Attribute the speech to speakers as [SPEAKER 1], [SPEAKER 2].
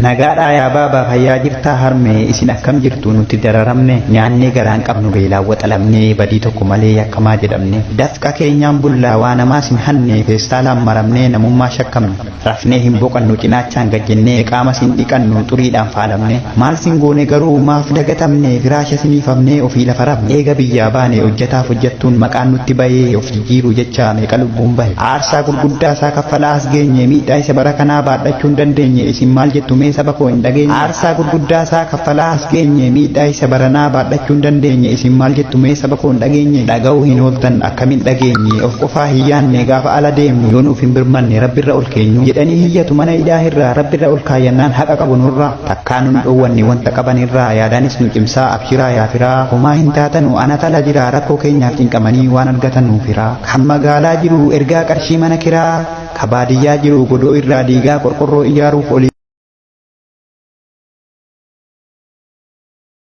[SPEAKER 1] Nagaadhaa yaa baabaa, fayyaa jirtaa harmee? Isin akkam jirtu? Nuti dararamne, nyaannee garaan qabnu, beelaan waxalamnee, badii tokko malee yakkamaa jedhamne. Dafqa keenyaan bullaa, waa namaas hin hanne, feestaalaan maramnee, namummaa shakkamne. Rafnee hin boqannu, cinaachaan gajjennee, qaama sin dhiqannu, xuriidhaan faalamne. Maal sin goone garuu, maaf dagatamne? Firaasha siniifamnee, ofii lafa rafne. Eega biyyaa baane hojjetaaf hojjettuun maqaan nutti bahee, of jijjiiruu jecha meeqa lubbuun bahe. Aarsaa gurguddaa isaa kaffalaa as geenye, miidhaa isa bara kanaa baadhachuu hin dandeenye. Isin maal jettu mee, saba koo, hin dhageenye? Aarsaa gurguddaa isaa kaffalaa as geenye, miidhaa isa baranaa baadhachuu hin dandeenye. Isin maal jettu mee, saba koo, hin dhageenye? Dhaga'uu hin ooltan, akkamin dhageenye? Of qofaa hin yaanne gaafa ala deemnu, yoo nuuf hin birmanne rabbirra ol keenyu jedhanii hiyyatu mana hidhaa irraa. Rabbirra ol kaayyannaan haqa qabu nurraa takkaa nun dhoowwanne wanta qabanirraa. Yaadaanis nu cimsaa, abshiraa yaa firaa, homaa hin taatanu, ana tala jira. Rakkoo keenyaaf cinqamanii waan argatan nuuf hiraa. Kan magaalaa jiru ergaa qarshii mana kiraa, ka baadiyyaa jiru godoo irraa diigaa qorqorroo ijaaruuf olii.